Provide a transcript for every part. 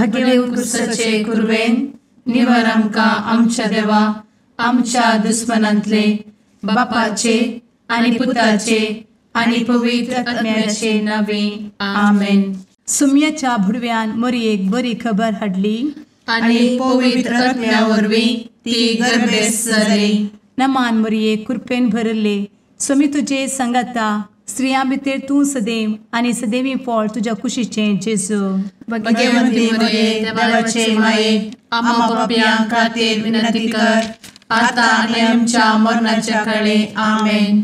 भगेव कुरवेन निवर आमकां आमच्या देवा आमच्या दुस्मनांतले बापाचे आनी पुताचे आनी पवित्र आत्म्याचे नावे आमेन. सुम्याच्या भुडव्यान मोरयेक बरी खबर हाडली आनी पवित्र आत्म्या वरवीं ती गर्भेस्त जाली. नमान मोरये, कृपेन भरले, स्वामी तुजे संगाता, स्त्रियां भितर तूं सदैव आनी सदैवी फळ तुज्या कुशीचें जेजू. भगवंती मोरये, देवाचे माये, आम्हा पापयां खातीर विनंती कर आता आनी आमच्या मरणाच्या काळे. आमेन.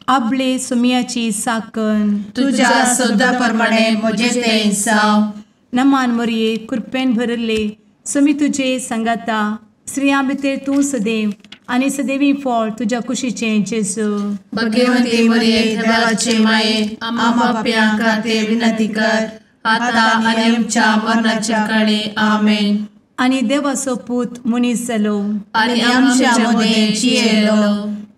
आपले सुम्याची साकन तुज्या सदा प्रमाणे म्हजें तें जावं. नमान मोरये, कृपेन भरले, स्वामी तुजे संगाता, स्त्रियां भितर तूं सदैव आनी सदैवी फळ तुज्या कुशीचें जेजू. भगवंती मोरये, देवाचे माये, आम्हा पापयां खातीर विनंती कर आता आनी आमच्या मरणाच्या काळे. आमेन. आनी देवाचो पूत मनीस जालो आनी आमच्या मदें जियेलो.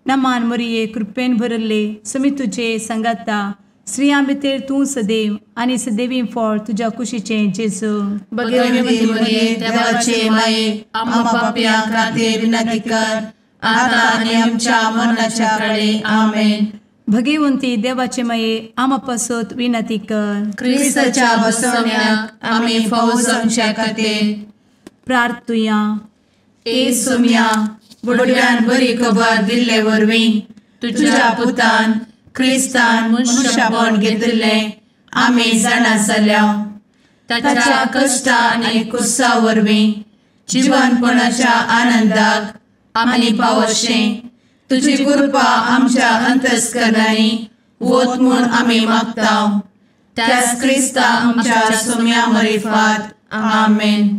नमान मोरये, कृपेन भरले, स्वामी तुजे संगाता, स्त्रियां भितर तूं सदैव आनी सदैवी फळ तुज्या कुशीचें जेजू. भगवंती मोरये, देवाचे माये, आम्हा पापयां खातीर विनंती कर आता आनी आमच्या मरणाच्या काळे. आमेन. भगवंती देवाचे माये, आम्हा पासत विनंती कर. क्रिस्ताच्या बसवण्याक आमी फावो जावच्या खातीर प्रार्थुया. ए सुम्या, बुडव्यान बरी खबर दिल्ले वरवीं तुज्या पुतान क्रिस्तान मनशापण घेतिल्लें आमी जाणा जाल्या. ताच्या कश्टा आनी कुसा वरवीं जिवनपणाच्या आनंदाक आमी पावशें तुजी कृपा आमच्या अंतस्करणांनी वत म्हूण आमी मागता. त्याच क्रिस्ता आमच्या सुम्या मरिफात. आमेन.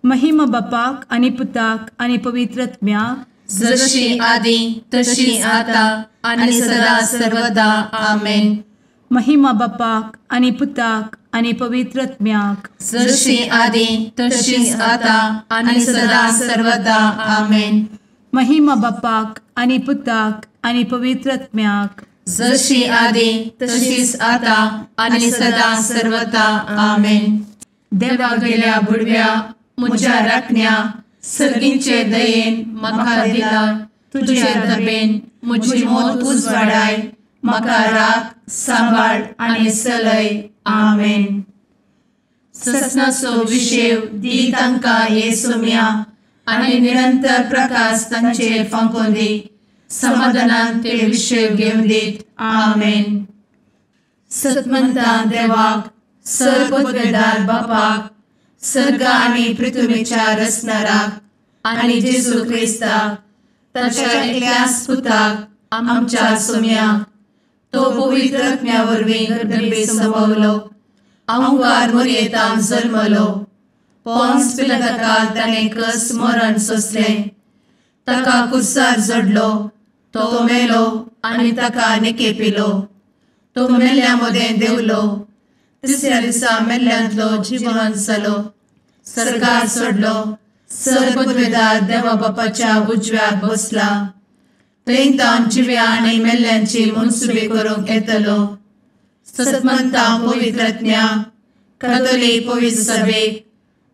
महिमा बापाक आनी पुताक आनी पवित्र आत्म्याक, जशी आदी तशी आता आनी सदा सर्वदा. आमेन. महिमा बापाक आनी पुताक आनी पवित्र आत्म्याक, जशी आदी तशी आता आनी सदा सर्वदा. आमेन. महिमा बापाक आनी पुताक आनी पवित्र आत्म्याक, जशी आदी तशीच आता आनी सदा सर्वदा. आमेन. देवा गेल्या बुडव्या म्हज्या राखण्या सर्गींचे दयेन म्हाका दिला तुजे दबेन म्हजी मोत उजवाडाय, म्हाका राख सांबाळ आनी चलय. आमेन. ससनाचो विशेव दी तांकां हे सुम्या आनी निरंतर प्रकाश तांचेर फांकोवन दी, समाधानान ते विशेव घेवन दीत. आमेन. सतमंता देवाक, सर्वपदवेदार बापाक, सर्ग आनी पृथ्वीच्या रचणाराक आनी जेजू क्रिस्ताक ताच्या एकल्याच पुताक आमच्या सुम्याक, तो पवित्र आत्म्या वरवीं गर्भे संभवलो, अहंकार मोरयेतान जल्मलो, पोन्स पिलाताकाल ताणें कस मरण सोंसलें, ताका कुर्सार जडलो, तो मेलो आनी ताका निकेपिलो, तो मेल्ल्या मदें देंवलो, तिसऱ्या दिसा मेल्ल्यांतलो जिवन जालो, सर्गार सोडलो, सर्वपदवेदार देवा बापाच्या उजव्याक बसला, थंय तावन जिव्या आनी मेल्ल्यांची मनसुबी करूंक येतलो. सतमंता पवित्र आत्म्या, कातोलीक पवित्र सभेक,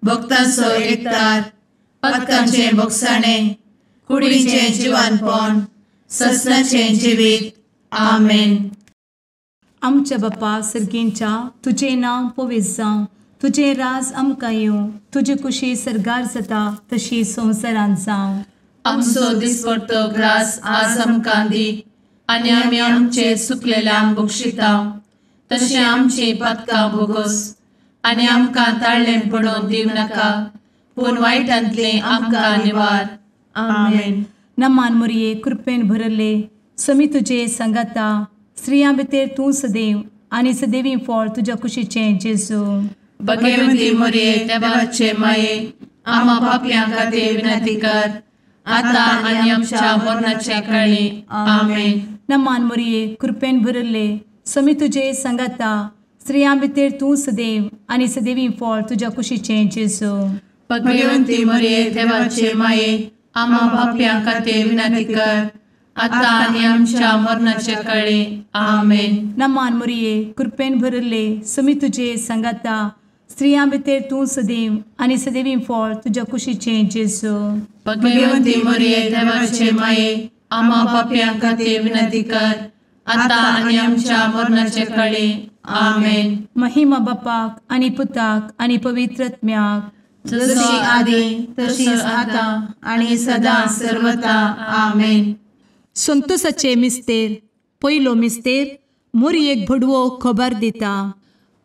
भक्तांचो एकतार, पातकांचें भोगसाणें, कुडीचें जिवानपण, ससनाचें जिवीत. आमेन. आमच्या बापा सर्गींच्या, तुजें नांव पवित्र जावं, तुजें राज आमकां येवं, तुजी कुशी सर्गार जाता तशी संवसारांत जावं. आमचो दिसपडतो ग्रास आज आमकां दी आनी आमी आमचे सुकलेल्यांक बक्षिता तशें आमची पातकां भोगोस आनी आमकां ताळ्ळें पडोवन दिवं नाका, पूण वायटांतलें आमकां निवार. आमेन. नमान मोरये, कृपेन भरले, स्वामी तुजे संगाता, स्त्रियां भितर तूं सदैव आनी सदैवी फळ तुज्या कुशीचें जेजू. भगवंती मोरये, देवाचे माये, आम्हा पापयां खातीर विनंती कर आता आनी आमच्या मरणाच्या काळी. आमेन. नमान मोरये, कृपेन भरले, स्वामी तुजे संगाता, स्त्रियां भितर तूं सदैव आनी सदैवी फळ तुज्या कुशीचें जेजू. भगवंती मोरये, देवाचे माये, आम्हा पापयां खातीर विनंती कर आता आनी आमच्या मरणाच्या काळी. आमेन. नमान मोरये, कृपेन भरले, स्वामी तुजे संगाता, स्त्रियां भितर तूं सदैव आनी सदैवी फळ तुज्या कुशीचें जेजू। भगवंती मरिये देवाचे माये आम्हा पाप्यां खातीर विनंती कर आतां आनी आमच्या मरणाचे काळी। आमेन। महिमा बापाक आनी पुताक आनी पवित्र आत्म्याक, जशी आदी तशीच आतां आनी सदां सर्वता। आमेन। संतोषाचे मिस्तेर पयलो मिस्तेर मोरयेक भडवो खबर दिता।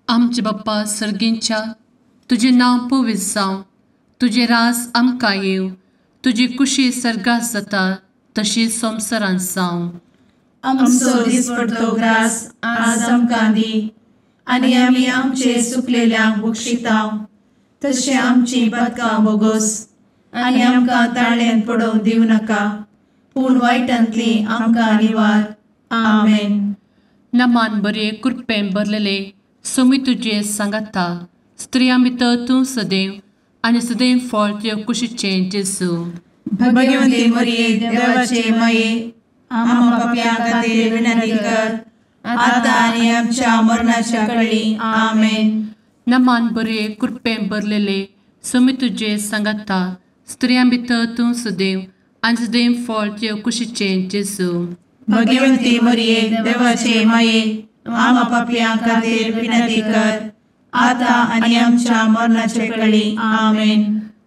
आमचे बाप्पा सर्गींच्या तुजें नांव पवित्र जावं, तुजें राज आमकां येवं, तुजी कुशी सर्गात जाता तशी संवसारांत जावं। आमचो दिसपडतो ग्रास आज आमकां दी आनी आमी आमचे चुकलेल्यांक बक्षिता तशें आमची पातकां बोगोस आनी आमकां ताळ्यांत पडोवंक दिवं नाका, पूण वायटांतली आमकां निवार। आमेन। नमान बरे कृपेन भरलेले सोमी तुजे सांगाता, स्त्रियां भितर तूं सदैव आनी सदैव फळ तुज्या कुशीचें जेजू। भगवंती मरिये देवाचे माये आम्हा पाप्यां खातीर विनंती कर आतां आनी आमच्या मरणाच्या काळी। आमेन। नमान बरे कृपेन भरलेले सोमी तुजे सांगाता, स्त्रियां भितर तूं सदैव आनी सदैव फळ तुज्या कुशीचें जेजू। भगवंती मरिये देवाचे माये आम्हा पाप्यां खातीर विनंती कर आतां आनी आमच्या मरणाच्या काळी। आमेन।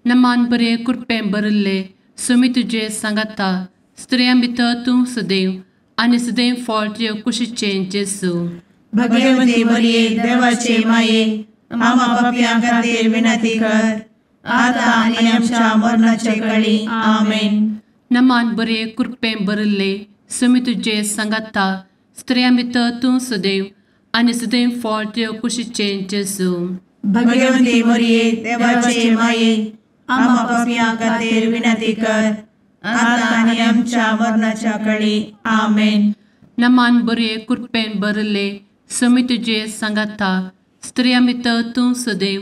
नमान बरे कृपेन भरलेले सोमी तुजे सांगाता, स्त्रियां भितर तूं सदैव आनी सदैव फळ तुज्या कुशीचें जेजू। भगवंती मरिये देवाचे माये आम्हा पाप्यां खातीर विनंती कर आतां आनी आमच्या मरणाच्या काळी। आमेन। नमान बरे कृपेन भरलेले सोमी तुजे सांगाता, स्त्रियां भितर तूं सदैव आनी सदैव फळ तुज्या कुशीचें जेजू। भगवंती मरिये देवाचे माये आम्हा पाप्यां खातीर विनंती कर आतां आनी आमच्या मरणाच्या काळी। आमेन। नमान बरे कृपेन भरलेले सोमी तुजे सांगाता, स्त्रियां भितर तूं सदैव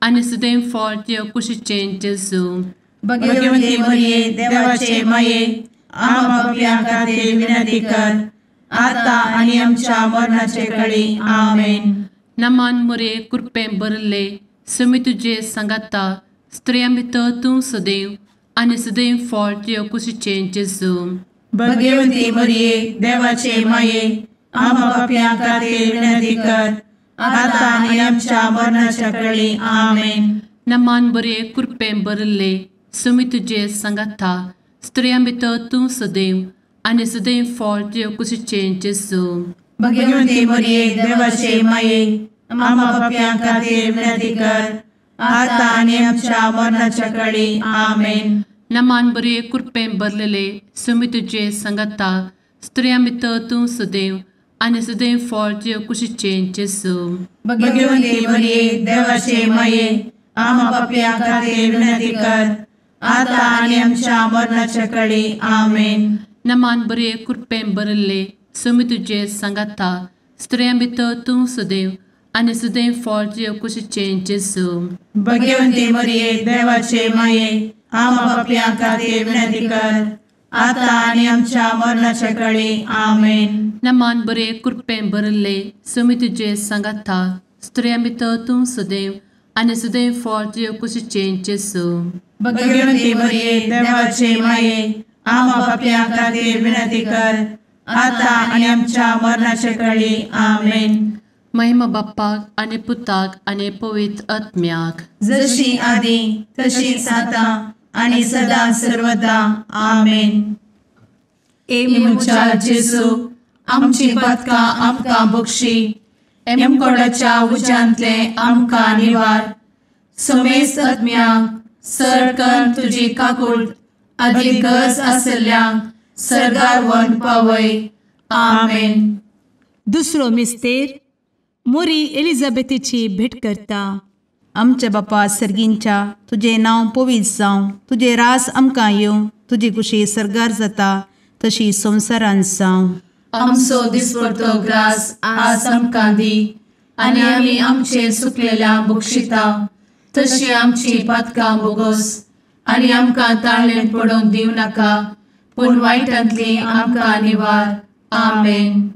आनी सदैव फळ तुज्या कुशीचें जेजू। भगवंती मरिये देवाचे माये आम्हा पाप्यां खातीर विनंती कर आतां आनी आमच्या मरणाचे काळी। आमेन। नमान मरिये कृपेन भरलेले सोमी तुजे सांगाता, स्त्रियां भितर तूं सदैव आनी सदैव फळ तुज्या कुशीचें जेजू। भगवंती मरिये देवाचे माये आम्हा पाप्यां खातीर विनंती कर आतां आनी आमच्या मरणाच्या काळी। आमेन। नमान बरे कृपेन भरलेले सोमी तुजे सांगाता, स्त्रियां भितर तूं सदैव आनी सदैव फळ तुज्या कुशीचें जेजू। भगवंती मरिये देवाचे माये आम्हा पाप्यां खातीर विनंती कर आतां आनी आमच्या मरणाच्या काळी। आमेन। नमान बरे कृपेन भरलेले सोमी तुजे सांगाता, स्त्रियां भितर तूं सदैव आनी सदैव फळ तुज्या कुशीचें जेजू। भगवंती मरिये देवाचे माये आम्हा पाप्यां खातीर विनंती कर आतां आनी आमच्या मरणाच्या काळी। आमेन। नमान बरे कृपेन भरलेले सोमी तुजे सांगाता, स्त्रियां भितर तूं सदैव आनी सदैव फळ तुज्या कुशीचें जेजू। भगवंती मरिये देवाचे माये आम्हा पाप्यां खातीर विनंती कर आतां आनी आमच्या मरणाच्या काळी। आमेन। नमान बरे कृपेन भरलेले सोमी तुजे सांगाता, स्त्रियां भितर तूं सदैव आनी सदैव फळ तुज्या कुशीचें जेजू। भगवंती मरिये देवाचे माये आम्हा पाप्यां खातीर विनंती कर आतां आनी आमच्या मरणाच्या काळी। आमेन। महिमा बाप्पाक आनी पुताक आनी पवित्र आत्म्याक, जशी आदी तशीच आतां आनी सदां सर्वदा। आमेन। ए म्हज्या जेजू आमची पातकां आमकां बक्षी, एमकोडाच्या उज्यांतले आमकां निवार, समेस्त आत्म्यांक सर कर तुजी काकूट आदी गरज आसल्ल्यांक सर्गार व्हरून पावय। आमेन। दुसरो मिस्तेर मोरी एलिझाबेथीची भेट करता। आमच्या बापा सर्गींच्या तुजें नांव पवित्र जावं, तुजें रास आमकां येवं, तुजी कुशी सर्गार जाता तशी संवसारांत जावं। आमचो दिसपडतो ग्रास आज आमकां दी आनी आमी आमचे चुकलेल्यांक बक्षिता तशी आमची पातकां बोगोस आनी आमकां ताळ्ळेंत पडोवंक दिवं नाका, पूण वायटांतली आमकां निवार। आमेन।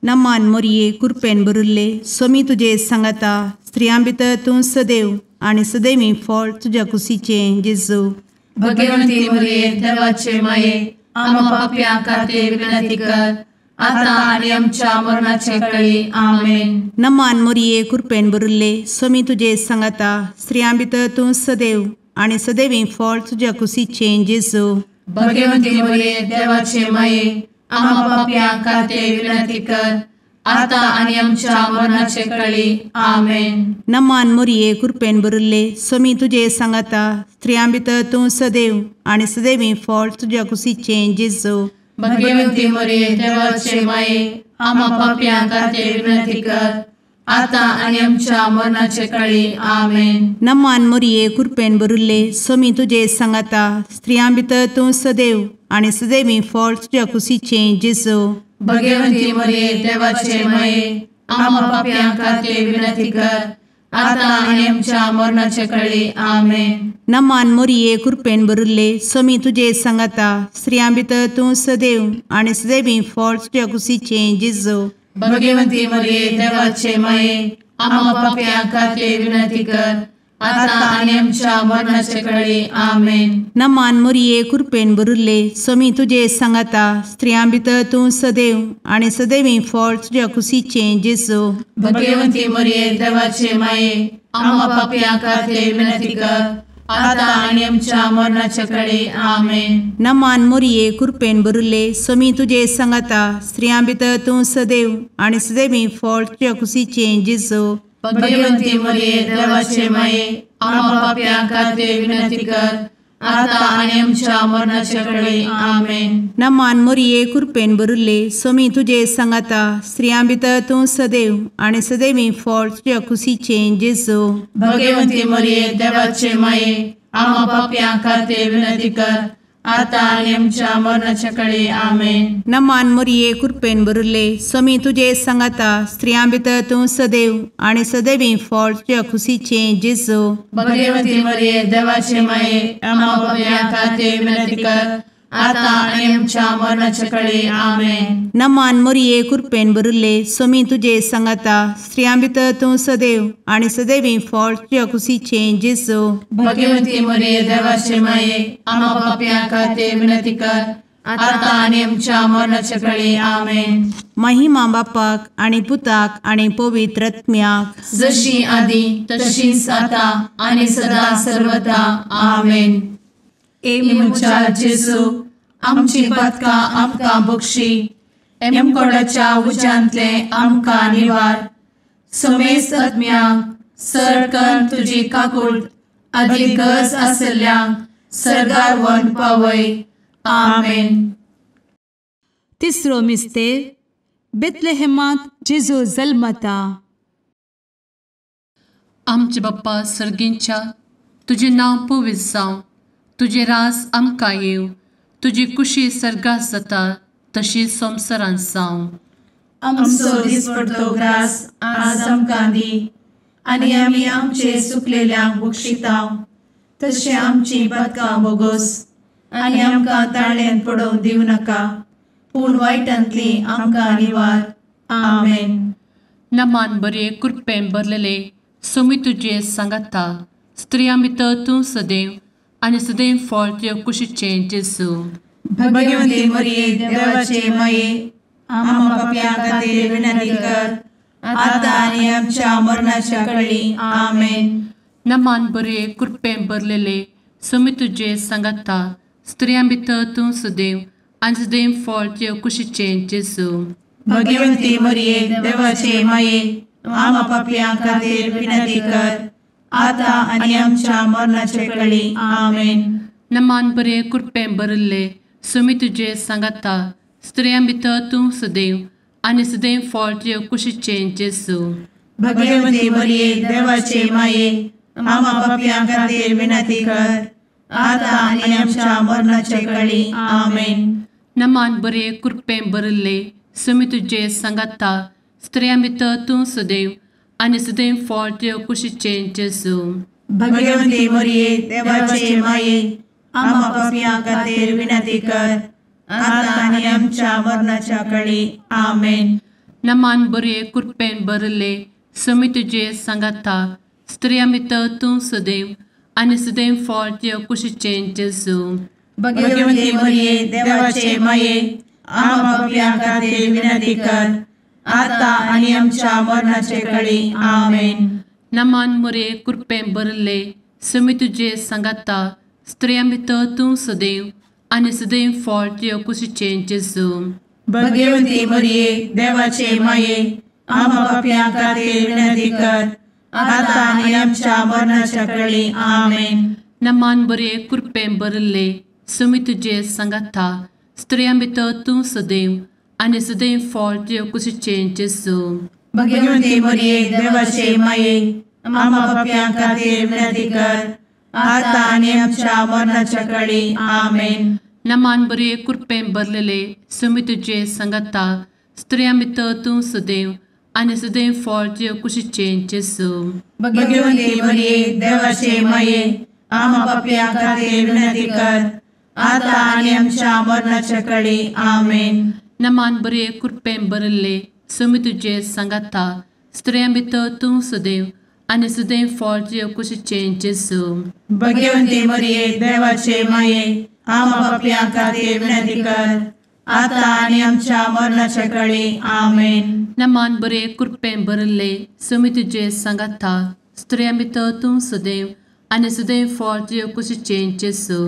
नमान मोरये कृपेन भरिल्ले स्वामी तुजे सांगाता, स्त्रियां भितर तूं सदैव आनी सदैवी फळ तुज्या कुशीचें जेजू। भगवंती मरिये देवाचे माये आम्हा पाप्यां खातीर विनंती कर आता आनी आमच्या मरणाचे वेळी। आमेन। नमान मोरये कृपेन भरिल्ले स्वामी तुजे सांगाता स्त्रियां भितर तूं सदैव आनी सदैवी फळ तुज्या कुशीचें जेजू। भगवंती मरिये देवाचे माये आम्हा पाप्यां खातीर विनंती कर आता आनी आमच्या मरणाचे वेळी। आमेन। नमान मोरये कृपेन भरिल्ले स्वामी तुजे सांगाता स्त्रियां भितर तूं सदैव आनी सदैवी फळ तुज्या कुशीचें जेजू। भगवंती मरिये देवाचे माये आम्हा पाप्यां खातीर विनंती कर आता आनी आमच्या मरणाचे वेळी। आमेन। नमान मोरये कृपेन भरिल्ले स्वामी तुजे सांगाता स्त्रियां भितर तूं सदैव आनी सदैवी फळ तुज्या कुशीचें जेजू। भगवंती मरिये देवाचे माये आम्हा पाप्यां खातीर विनंती कर आता आनी आमच्या मरणाचे वेळी। आमेन। नमान मोरये कृपेन भरिल्ले स्वामी तुजे सांगाता स्त्रियां भितर तूं सदैव आनी सदैवी फळ तुज्या कुशीचें जेजू। भगवंती मरिये देवाचे माये आम्हा पाप्यां खातीर विनंती कर आता आनी आमच्या मरणाचे वेळी। आमेन। नमान मोरये कृपेन भरिल्ले स्वामी तुजे सांगाता स्त्रियां भितर तूं सदैव आनी सदैवी फळ तुज्या कुशीचें जेजू। भगवंती मरिये देवाचे माये आम्हा पाप्यां खातीर विनंती कर आता आनी आमच्या मरणाचे वेळी। आमेन। नमान मोरये कृपेन भरिल्ले स्वामी तुजे सांगाता स्त्रियां भितर तूं सदैव आनी सदैवी फळ तुज्या कुशीचें जेजू। भगवंती मरिये देवाचे माये आम्हा पाप्यां खातीर विनंती कर आता आनी आमच्या मरणाचे वेळी। आमेन। नमान मोरये कृपेन भरिल्ले स्वामी तुजे सांगाता स्त्रियां भितर तूं सदैव आनी सदैवी फळ तुज्या कुशीचें जेजू। भगवंती मरिये देवाचे माये आम्हा पाप्यां खातीर विनंती कर आता आनी आमच्या मरणाचे वेळी। आमेन। नमान मोरये कृपेन भरिल्ले स्वामी तुजे सांगाता स्त्रियां भितर तूं सदैव आनी सदैवी फळ तुज्या कुशीचें जेजू। भगवंती मरिये देवाचे माये आम्हा पाप्यां खातीर विनंती कर आता आनी आमच्या मरणाचे वेळी। आमेन। नमान मोरये कृपेन भरिल्ले स्वामी तुजे सांगाता स्त्रियां भितर तूं सदैव आनी सदैवी फळ तुज्या कुशीचें जेजू। भगवंती मरिये देवाचे माये आम्हा पाप्यां खातीर विनंती कर आता आनी आमच्या मरणाचे वेळी। आमेन। महिमा बापाक आनी पुताक आनी पवित्र आत्म्याक, जशी आदी तशीच आता आनी सदा सर्वदा। आमेन। ए म्हज्या जेजू आमची पातकां आमकां बक्षी, एमकोडाच्या उज्यांतले आमकां निवार, समेस्त आत्म्यांक सरकन तुजी काकूट आदी गरज आसल्ल्यांक सर्गार व्हरून पावय। आमेन। तिसरो मिस्तेर बेथलेहेमांत जेजू जल्मता। आमचे बाप्पा सर्गींच्या तुजें नांव पवित्र जावं, तुजें राज आमकां येवं, तुजी कुशी सर्गात जाता तशी संवसारांत जावं। आमचो दिसपडतो ग्रास आज आमकां दी आनी आमी आमचे सुकलेल्यांक बक्षिता तशें आमची पातकां बोगोस आनी आमकां ताळ्यान पडोवंक दिवं नाका, पूण वायटांतली आमकां निवार। आमेन। नमान बरे कृपेन भरलेले स्वामी तुजे सांगाता स्त्रियां भितर तूं सदैव आनी सदैव फळ तुज्या कुशीचें जेजू। भगवंती मरिये देवाचे माये आम्हा पाप्यां खातीर विनंती कर आता आनी आमच्या मरणाच्या वेळी। आमेन। नमान बरे कृपेन भरलेले स्वामी तुजे सांगाता स्त्रियां भितर तूं सदैव आनी सदैव फळ तुज्या कुशीचें जेजू। भगवंती मरिये देवाचे माये आम्हा पाप्यां खातीर विनंती कर आता आनी आमच्या मरणाचे वेळी। आमेन। नमान बरे कृपेन भरिल्ले स्वामी तुजे सांगाता स्त्रियां भितर तूं सदैव आनी सदैव फळ तुज्या कुशीचें जेजू। भगवंती मरिये देवाचे माये आम्हा पाप्यां खातीर विनंती कर आता आनी आमच्या मरणाचे वेळी। आमेन। नमान बरे कृपेन भरिल्ले स्वामी तुजे सांगाता स्त्रियां भितर तूं सदैव आनी सदैव फळ तुज्या कुशीचें जेजू। भगवंती मरिये देवाचे माये आम्हा पाप्यां खातीर विनंती कर आता आनी आमच्या मरणाच्या वेळी। आमेन। नमान बरे कृपेन भरिल्ले समी तुजे सांगाता स्त्रियां भितर तूं सदैव आनी सदैव फळ तुज्या कुशीचें जेजू. भगवती मरिये देवाचे माये आम्हा पाप्यां खातीर विनंती कर आता आनी आमच्या मरणाचे कळी. आमेन. नमान मोरये कृपेन भरिल्ले समी तुजे सांगाता स्त्रियां भितर तूं सदैव आनी सदैव फळ तुज्या कुशीचें जेजू. भगवती मरिये देवाचे माये आम्हा पाप्यां खातीर विनंती कर आता आनी आमच्या मरणाच्या कळी. आमेन. नमान बरे कृपेन भरिल्ले समी तुजे सांगाता स्त्रियां भितर तूं सदैव आनी सदैव फळ तुज्या कुशीचें जेजू. भगवती मरिये देवाचे माये आम्हा पाप्यां खातीर विनंती कर आता आनी आमच्या मरणाच्या कळी. आमेन. नमान बरे कृपेन भरलेले समी तुजे सांगाता स्त्रियां भितर तूं सदैव आनी सदैव फळ तुज्या कुशीचें जेजू. भगवती मरिये देवाचे माये आम्हा पाप्यां खातीर विनंती कर आता आनी आमच्या मरणाच्या कळी. आमेन. नमान बरे कृपेन भरिल्ले समी तुजे सांगाता स्त्रियां भितर तूं सदैव आनी सदैव फळ तुज्या कुशीचें जेजू. भगवती मरिये देवाचे माये आम्हा पाप्यां खातीर विनंती कर आता आनी आमच्या मरणाच्या कळी. आमेन. नमान बरे कृपेन भरिल्ले समी तुजे सांगाता स्त्रियां भितर तूं सदैव आनी सदैव फळ तुज्या कुशीचें जेजू.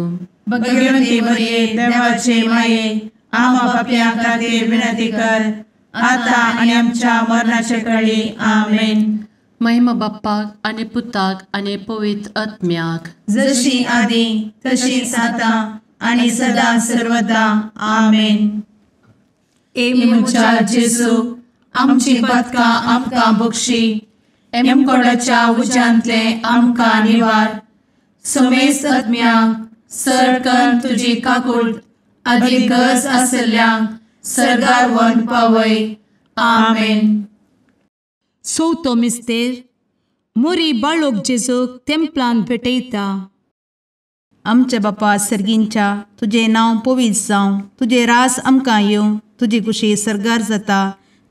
भगवती मरिये देवाचे माये आम्हा पाप्यां खातीर विनंती कर आता आनी आमच्या मरणाच्या कळी. आमेन. महिमा बाप्पाक आनी पुताक आनी पवित्र आत्म्याक, जशी आदी तशीच आता आनी सदा सर्वदा. आमेन. ए म्हज्या जेजू आमची पातकां आमकां बक्षी, एमकोडाच्या उज्यांतले आमकां निवार, समेस्त आत्म्यांक सरकन तुजी काकूट आदी गरज आसल्ल्यांक सर्गार व्हरून पावय. आमेन. चवथो मिस्तेर मोरी बाळोक जेजूक तेंपलान भेटयता. आमच्या बापा सर्गींच्या तुजें नांव पवित्र जावं, तुजें राज आमकां येवं, तुजी कुशी सर्गार जाता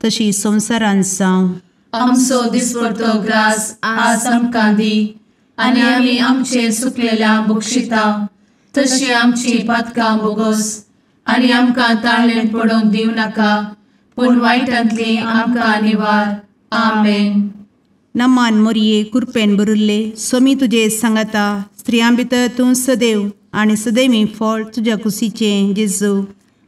तशी संवसारांत जावं. आमचो दिसपडतो ग्रास आज आमकां दी आनी आमी आमचे सुकलेल्या बक्षिता तशी आमची पातकां बोगोस आनी आमकां ताळेन पडोवंक दिवं नाका पूण वायटांतली आमकां निवार. आमेन. नमान मोरये कृपेन भरिल्ले स्वामी तुजे सांगाता स्त्रियां भितर तूं सदैव आनी सदैवी फळ तुज्या कुशीचें जेजू.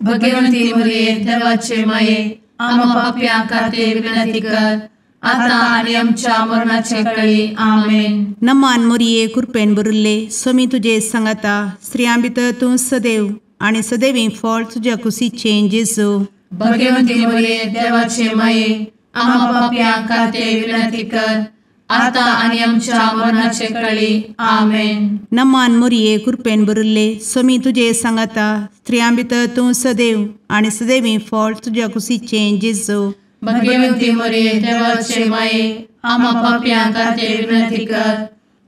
भगवंती मोरये देवाचे माये आम्हा पाप्यां खातीर विनंती कर आता आनी आमच्या मरणाचे कळी. आमेन. नमान मोरये कृपेन भरिल्ले स्वामी तुजे सांगाता स्त्रियां भितर तूं सदैव आनी सदैवी फळ तुज्या कुशीचें जेजू. भगवंती मोरये देवाचे माये आम्हा पाप्यां खातीर विनंती कर आता आनी आमच्या मरणाचे कळी. आमेन. नमान मोरये कृपेन भरिल्ले स्वामी तुजे सांगाता स्त्रियां भितर तूं सदैव आनी सदैवी फळ तुज्या कुशीचें जेजू. भगवंती मोरये देवाचे माये आम्हा पाप्यां खातीर विनंती कर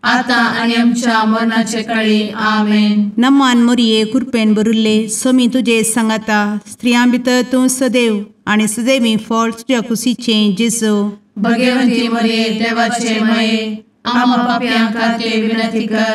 आता आनी आमच्या मरणाचे कळी. आमेन. नमान मोरये कृपेन भरिल्ले स्वामी तुजे सांगाता स्त्रियां भितर तूं सदैव आनी सदैवी फळ तुज्या कुशीचें जेजू. भगवंती मोरये देवाचे माये आम्हा पाप्यां खातीर विनंती कर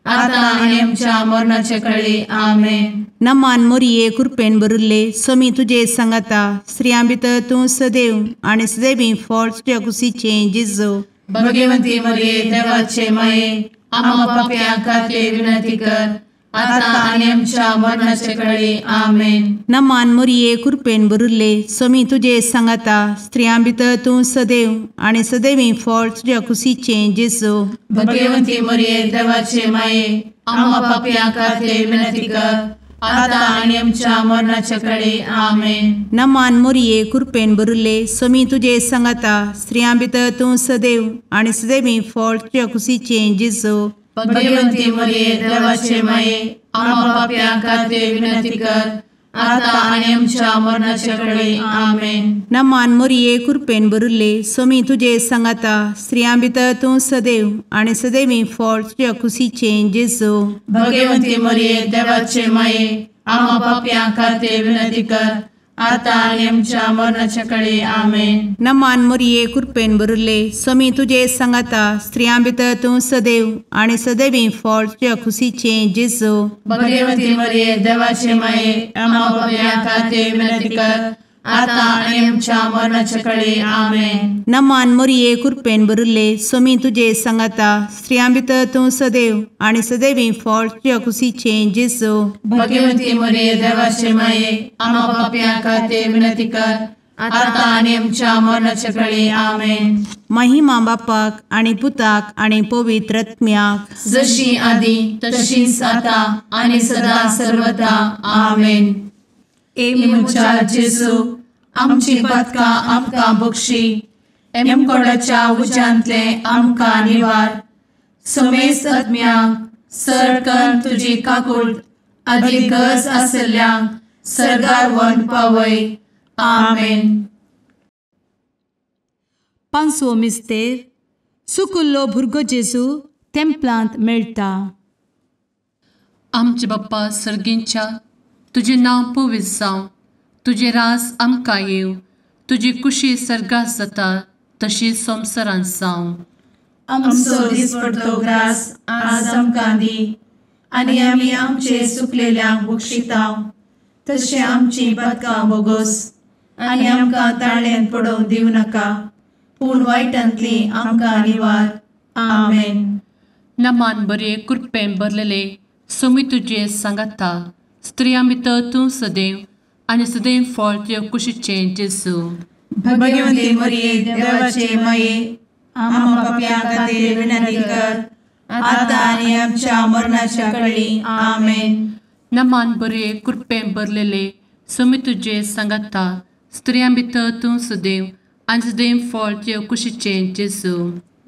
आता आनी आमच्या मरणाचे कळी. आमेन. नमान मोरये कृपेन भरिल्ले स्वामी तुजे सांगाता स्त्रियां भितर तूं सदैव आनी सदैवी फळ तुज्या कुशीचें जेजू. भगवंती मोरये देवाचे माये आम्हा पाप्यां खातीर विनंती कर आता आनी आमच्या मरणाचे कळी. आमेन. नमान मोरये कृपेन भरिल्ले स्वामी तुजे सांगाता स्त्रियां भितर तूं सदैव आनी सदैवी फळ तुज्या कुशीचें जेजू. भगवंती मोरये देवाचे माये आम्हा पाप्यां खातीर विनंती कर आता आनी आमच्या मरणाचे कळी. आमेन. नमान मोरये कृपेन भरिल्ले स्वामी तुजे सांगाता स्त्रियां भितर तूं सदैव आनी सदैवी फळ तुज्या कुशीचें जेजू. भगवंती मोरये देवाचे माये आम्हा पाप्यां खातीर विनंती कर आता आनी आमच्या मरणाचे कळी. आमेन. नमान मोरये कृपेन भरिल्ले स्वामी तुजे सांगाता स्त्रियां भितर तूं सदैव आनी सदैवी फळ तुज्या कुशीचें जेजू. भगवंती मोरये देवाचे माये आम्हा पाप्यां खातीर विनंती कर आतां आनी आमच्या मरणाच्या कळे. आमेन. नमान मोरये कृपेन भरिल्ले, स्वामी तुजे सांगाता, स्त्रियां भितर तूं सदैव आनी सदैवी फळ तुज्या खुशीचें जेजू. भगवती मरिये देवाचे माये, आम्हा पाप्यां खातीर विनंती कर, आतां आनी आमच्या मरणाच्या कळे. आमेन. नमान मोरये कृपेन भरिल्ले, स्वामी तुजे सांगाता, स्त्रियां भितर तूं सदैव आनी सदैवी फळ तुज्या खुशीचें जेजू. भगवती मरिये देवाचे माये, आम्हा पाप्यां खातीर विनंती कर, आतां आनी आमच्या मरणाच्या कळे. आमेन. महिमा बापाक आनी पुताक आनी पवित्र आत्म्याक, जशी आदी तशीच आतां आनी सदा सर्वदा. आमेन. ए म्हज्या जेजू, आमची पातकां आमकां बक्षी, एमकोडाच्या उज्यांतले आमकां निवार, समेस्त आत्म्यांक सरकन तुजी काकूट आदी गरज आशिल्ल्यांक सर्गार व्हरून पावय. आमेन. पांचवो मिस्तेर, सुकुल्लो भुरगो जेजू तेंपलांत मेळटा. आमचे बाप्पा सर्गींच्या, तुजें नांव पवित्र जावं, तुजें राज आमकां येवं, तुजी कुशी सर्गात जाता तशी संवसारांत जावं. आमचो दिसपडतो ग्रास आज आमकां दी, आनी आमी आमचे सुकलेल्यांक बक्षिता तशें आमची पातकां बोगोस, आनी आमकां ताळ्यांत पडोवंक दिवं नाका, पूण वायटांतली आमकां निवार. आमेन. नमान बरे कृपेन भरलेले, स्वामी तुजे सांगाता, स्त्रियां भितर तूं सदैव आनी सदैव फळ तुज्या कुशीचें जेजू. भगवती मरिये देवाचे माये, आम्हा पाप्यां खातीर विनंती कर, आतां आनी आमच्या मरणाच्या कळी. आमेन. नमान बरे कृपेन भरलेले, स्वामी तुजे सांगाता, स्त्रियां भितर तूं सदैव आनी सदैव फळ तुज्या कुशीचें जेजू.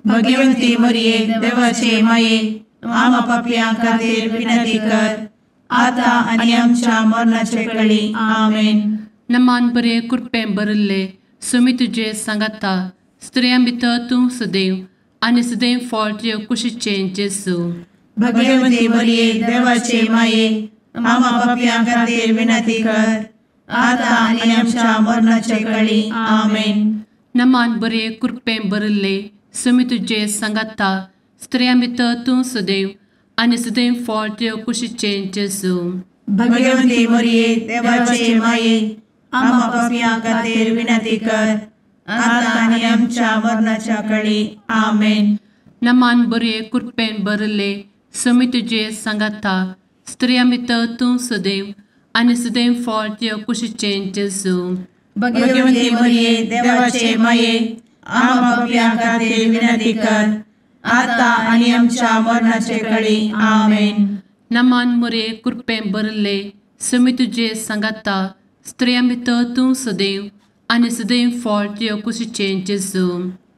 भगवती मरिये देवाचे माये, आम्हा पाप्यां खातीर विनंती कर, आतां आनी आमच्या मरणाचे कळी. आमेन. नमान बरे कृपेन भरिल्ले, स्वामी तुजे सांगाता, स्त्रियां भितर तूं सदैव आनी सदैव फळ तुज्या कुशीचें जेजू. भगवती मरिये देवाचे माये, आम्हा पाप्यां खातीर विनंती कर, आतां आनी आमच्या मरणाचे कळी. आमेन. नमान बरे कृपेन भरिल्ले, स्वामी तुजे सांगाता, स्त्रियां भितर तूं सदैव आनी सदैव फळ तुज्या कुशीचें जेजू. भगवती मरिये देवाचे माये, आम्हा पाप्यां खातीर विनंती कर, आतां आनी आमच्या मरणाच्या कळी. आमेन. नमान बरे कृपेन भरिल्ले, स्वामी तुजे सांगाता, स्त्रियां भितर तूं सदैव आनी सदैव फळ तुज्या कुशीचें जेजू. भगवती मरिये देवाचे माये, आम्हा पाप्यां खातीर विनंती कर, आतां आनी आमच्या मरणाचे कळी. आमेन. नमान मरिये कृपेन भरिल्ले, स्वामी तुजे सांगाता, स्त्रियां भितर तूं सदैव आनी सदैव फळ तुज्या कुशीचें जेजू.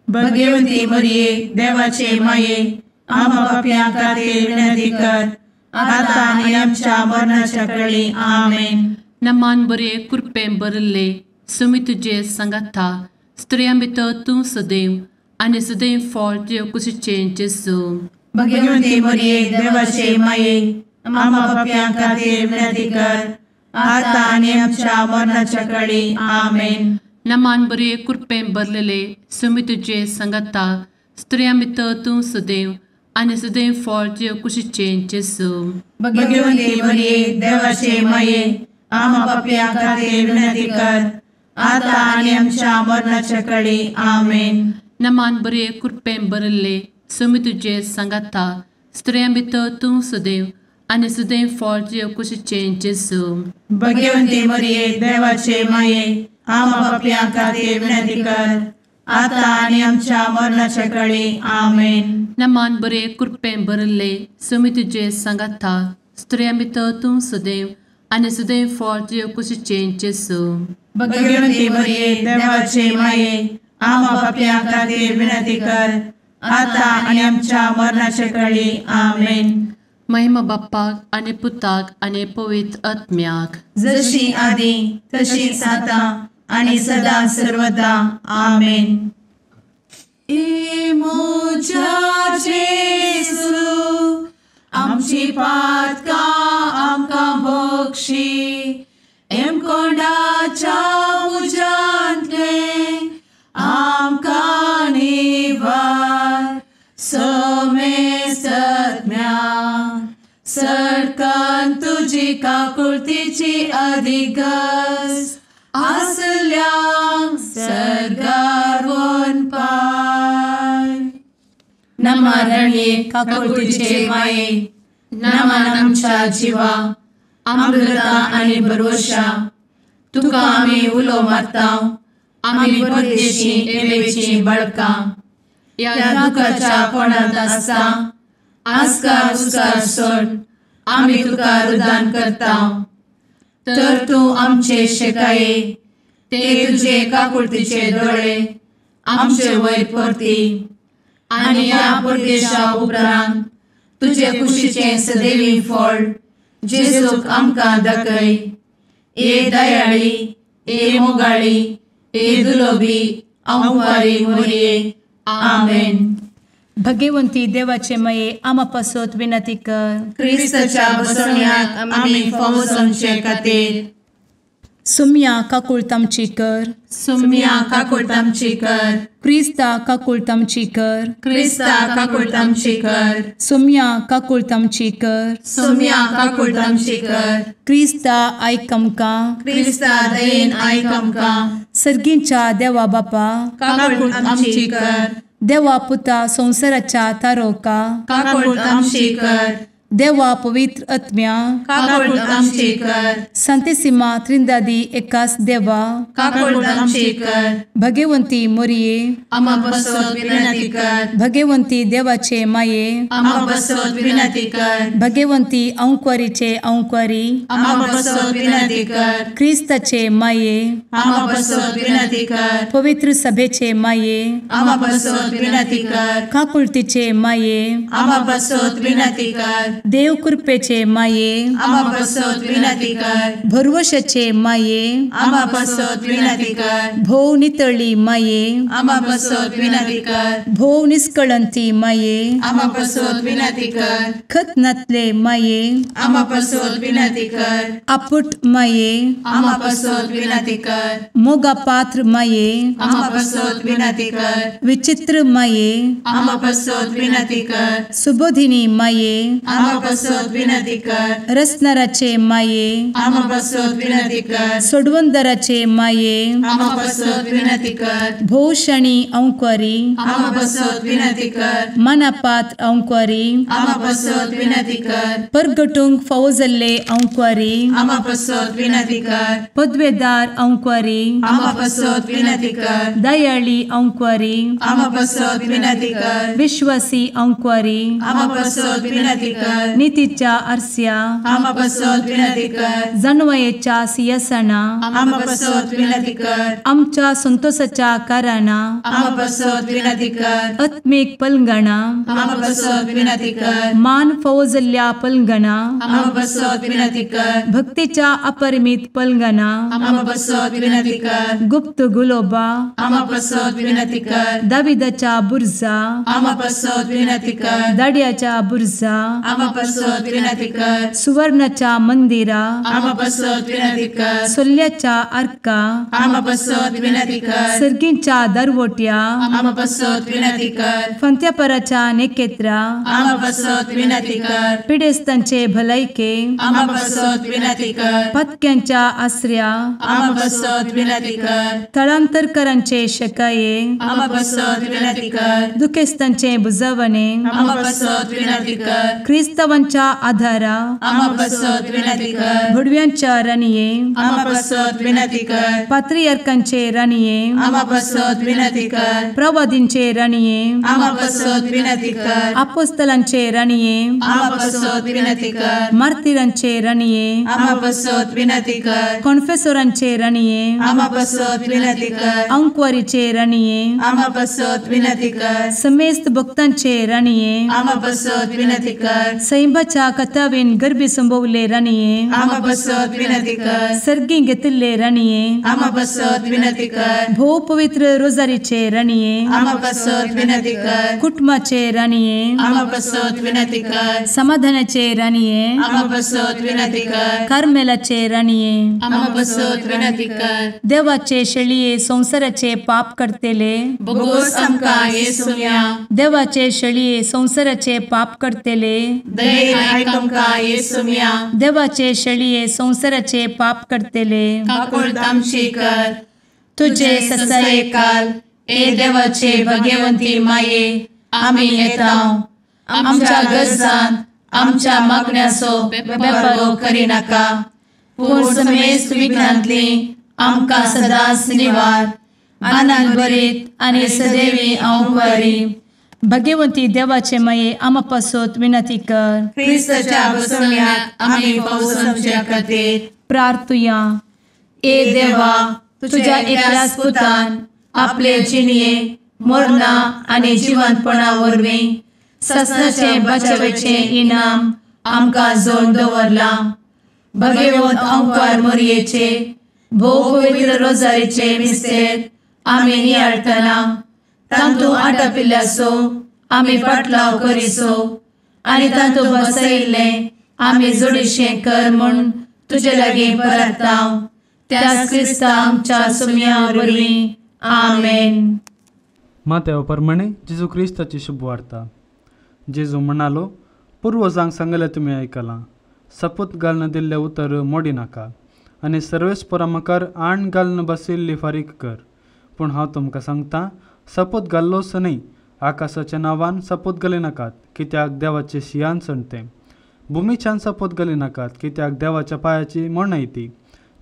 भगवती मरिये देवाचे माये, आम्हा पाप्यां खातीर विनंती कर, आतां आनी आमच्या मरणाच्या कळी. आमेन. नमान बरे कृपेन भरिल्ले, स्वामी तुजे सांगाता, स्त्रियां भितर तूं सदैव आनी सदैव फळ तुज्या कुशीचें जेजू. भगवती मरिये देवाचे माये, आम्हा पाप्यां खातीर विनंती कर, आतां आनी आमच्या मरणाच्या कळी. आमेन. नमान बरे कृपेन भरलेले, स्वामी तुजे सांगाता, स्त्रियां भितर तूं सदैव आनी सदैव फळ तुज्या कुशीचें जेजू. भगवती मरिये देवाचे माये, आम्हा पाप्यां खातीर विनंती कर, आतां आनी आमच्या मरणाच्या कळी. आमेन. नमान बरे कृपेन भरिल्ले, स्वामी तुजे सांगाता, स्त्रियां भितर तूं सदैव आनी सदैव फळ तुज्या कुशीचें जेजू. भगवती मरिये देवाचे माये, आम्हा पाप्यां खातीर विनंती कर, आतां आनी आमच्या मरणाच्या कळी. आमेन. नमान बरे कृपेन भरिल्ले, स्वामी तुजे सांगाता, स्त्रियां भितर तूं सदैव आनी सदैव फळ तुज्या कुशीचें जेजू. भगवती मरिये देवाचे माये, आम्हा पाप्यां खातीर विनंती कर, आतां आनी आमच्या मरणाच्या कळी. आमेन. महिमा बाप्पाक आनी पुताक आनी पवित्र आत्म्याक, जशी आदी तशीच आतां आनी सदा सर्वदा. आमेन. ए म्हज्या जेजू, आमची पातकां आमकां बक्षी, एमकोंडाच्या तुजी काकुळतीची अधिगस आसल्यांक सर्गार वनपाय. नमा रणये काकुळतीचे माये, नमन आमच्या जिवा, अमृता आनी भरवशा, तुका आमी उलो मारता, आमी परदेशी एवेची बळकां, ह्या दुखाच्या कोणांत आसता आस्कार उस्कार सोड आमी तुका रुदान करता. तर तूं आमचे शेकाये ते तुजे काकुळतीचे दोळे आमचे वयर परती आनी ह्या परदेशा उपरांत तुजे कुशीचें सदैवी फळ जेजूक आमकां दाखय. ए दयाळी, ए मोगाळी, ए दुलोबी अंवारी मोरये. आमेन. भगवंती देवाचे मये आमा पासत विनंती कर. क्रिस्ताच्या बसवण्याक आमी फावो जावचे खातीर. सुम्या काकुळत आमची कर. सुम्या काकुळत आमची कर. क्रिस्ता काकुळत आमची कर. क्रिस्ता काकुळत आमची कर. सुम्या काकुळत आमची कर. सुम्या काकुळत आमची कर. क्रिस्ता आयक आमकां. क्रिस्ता दयेन आयक आमकां. सर्गींच्या देवा बापा काकुळत आमची कर. देवा पुता संवसाराच्या तारोका काकुळत आमची कर. देवा पवित्र आत्म्या काकुळत आमची कर. संतेसिमा त्रिंदादी एकास देवा काकुळत आमची कर. भगवंती मोरये आमा पासत विनंती कर. भगवंती देवाचे माये आमा पासत विनंती कर. भगवंती अंकुरीचे अंकुरी आमा पासत विनंती कर. क्रिस्ताचे माये आमा पासत विनंती कर. पवित्र सभेचे माये आमा पासत विनंती कर. काकुळतीचे माये आमा पासत विनंती कर. देव कृपेचे माये आमा पासत विनंती कर. भरवशाचे माये आमा पासत विनंती कर. भोव नितळी माये आमा पासत विनंती कर. भोव निष्कळंती माये आमा पासत विनंती कर. खत नातले माये आमा पासत विनंती कर. आपुट माये आमा पासत विनंती कर. मोगा पात्र माये आमा पासत विनंती कर. विचित्र माये आमा पासत विनंती कर. सुबोधिनी माये आमा पासत विनंती कर. रसनाराचे माये आमा पासत विनंती कर. सोडवंदराचे माये आमा पासत विनंती कर. भोवशणी अंकुरी आमा पासत विनंती कर. मनापात्र अंकुरी आमा पासत विनंती कर. परगटूंक फावो जाल्ले अंकुरी आमा पासत विनंती कर. पदवेदार अंकुरी आमा पासत विनंती कर. दयाळी अंकुरी आमा पासत विनंती कर. विश्वासी अंकुरी आमा पासत विनंती कर. नितीच्या आरस्या आमा पासत विनंती कर. जानवयेच्या सिंहासना आमा पासत विनंती कर. आमच्या संतोषाच्या कारणा आमा पासत विनंती कर. आत्मीक पलंगणा आमा पासत विनंती कर. मान फावो जाल्ल्या पलंगणा आमा पासत विनंती कर. भक्तीच्या अपरिमित पलंगणा आमा पासत विनंती कर. गुप्त गुलोबा आमा पासत विनंती कर. दाविदाच्या बुर्जा आमा पासत विनंती कर. दाड्याच्या बुर्जा आमा पासत विनंती कर. सुवर्णाच्या मंदिरा आमा पासत विनंती कर. सोल्ल्याच्या आर्का आमा पासत विनंती कर. सर्गींच्या दरवट्या आमा पासत विनंती कर. फंत्यापराच्या नेकेत्रा आमा पासत विनंती कर. पिडेस्तांचे भलायके आमा पासत विनंती कर. पत्क्यांच्या आसऱ्या आमा पासत विनंती कर. थळांतरकरांचे शकाये आमा पासत विनंती कर. दुखेस्तांचे बुजवणे आमा पासत विनंती कर. क्रिस्तावांच्या आधारा आमा पासत विनंती कर. भुडव्यांच्या राणये आमा पासत विनंती कर. पात्रियार्कांचे राणये आमा पासत विनंती कर. प्रवादींचे राणये आमा पासत विनंती कर. आपोस्तलांचे राणये आमा पासत विनंती कर. मार्तिरांचे राणये आमा पासत विनंती कर. कॉन्फेसोरांचे राणये आमा पासत विनंती कर. अंकुवारीचे राणये आमा पासत विनंती कर. समेस्त भक्तांचे राणये आमा पासत विनंती कर. सैंबाच्या कथावेन गर्भी संभवले राणये आमा पासत विनंती कर. सर्गी घेतिल्ले राणये आमा पासत विनंती कर. भोव पवित्र रोजारीचे राणये आमा पासत विनंती कर. कुटुंबाचे राणये आमा पासत विनंती कर. समाधानाचे राणये आमा पासत विनंती कर. कार्मेलाचे राणये आमा पासत विनंती कर. देवाचे शेळये संवसाराचे पाप करतेले बोगोस आमकां येसुम्या देवाचे शेळये संवसाराचे पाप करतेले दयेन आयक आमकां येसुम्या। देवाचे शेळये संवसाराचे पाप करतले काकुळट आमची कर। तुजे ससायेकाल ए देवाचे भगवंती माये आमी येता आमच्या गरजान आमच्या मागण्याचो बेपर्वो करिनाका पूण समेस्त विघ्नांतली आमकां सदांच निवार। आनंद भरीत आनी सदैवी अंवकारी भगवंती देवाचे माये आमा पासत विनंती कर। क्रिस्ताच्या बसवण्याक आमी पावसाच्या खातीर प्रार्थुया। ए देवा तुझ्या एकल्याच पुतान आपले जिणये मरणा आनी जिवंतपणा वरवीं ससनाचे बचावेचे इनाम आमकां जोडून दवरलां। भगवंत अंकार मोरयेचे भोव पवित्र रोजारीचे मिस्तेर आमी नियाळटना तांतू आटापिल्ल्याचो आमी पाटलाव करिसो आनी तांतू बसयिल्लें आमी जोडीशें कर म्हूण तुजे लागीं परता त्याच क्रिस्ता आमच्या सुम्या वरवीं आमेन। मातेव प्रमाणे जेजू क्रिस्ताची शुभवार्ता। जेजू म्हणालो, पुर्वजांक सांगलें तुमी आयकलां, सपूत घालून दिल्लें उतर मोडी नाका आनी सर्वेस्परा मुखार आण घालून बशिल्ली फारीक कर। पूण हांव तुमकां सांगता, सपूत घाल्लोच न्हय, आकाशाच्या नांवान सपूत घाली नाकात कित्याक देवाचे शियान सणतें, भुमीच्यान सपूत घाली नाकात कित्याक देवाच्या पांयाची मोणाय ती,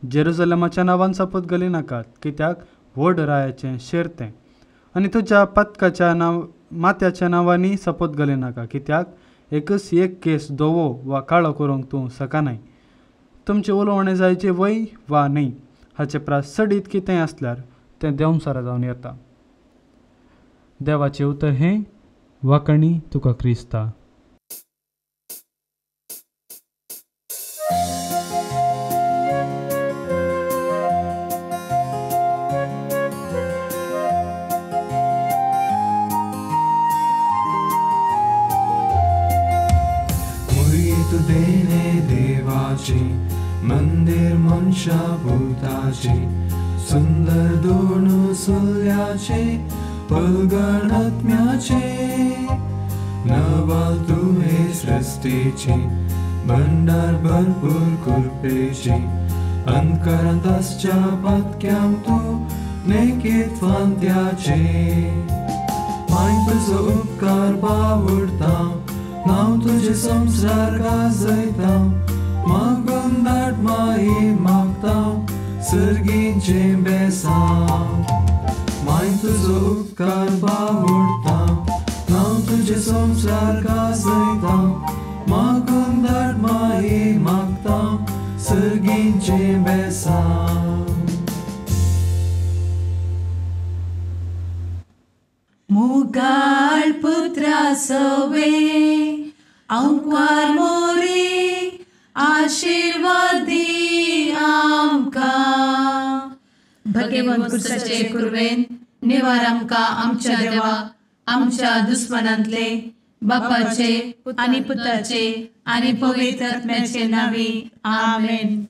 जेरुजलमाच्या नांवान सपूत घाली नाकात कित्याक व्हड रायाचें शेर तें, आनी तुज्या पदकाच्या नांव माथ्याच्या नांवांनी सपूत घाली नाका कित्याक एकच एक केस धवो वा काळो करूंक तूं शकनाय। तुमचें उलोवणें जायचें वय वा न्हय हाचे प्रास चडीत कितेंय आसल्यार तें देंवसारा जावन येता। देवाचें उतर हें वाकणी तुका क्रिस्ता। देणे देवाचे मंदिर मनशा भूताचे सुंदर दोन सुल्याचे पलगणात्म्याचे नवाल तुहे सृष्टीचे भंडार भरपूर कृपेचे अंतकरांत आसच्या पातक्यांक तूं नेकीत फांत्याचे माय तुजो उपकार बावडता नांव तुझे संसार गाजयता मागून धाड माई मागता सर्गीचें बेसांव माय तुजो उपकार बावडता नांव तुझे संसार गाजयता मागून धाड माई मागता सर्गीचें बेसांव। मुगाळ पुत्रा सवे अंकार मोरी आशीर्वादी आमकां। भगवंत पुरुषाचे कुर्वेन निवार आमकां आमच्या देवा आमच्या दुस्मनांतले बापाचे आनी पुताचे आनी पवित्र आत्म्याचे नांवी आमेन।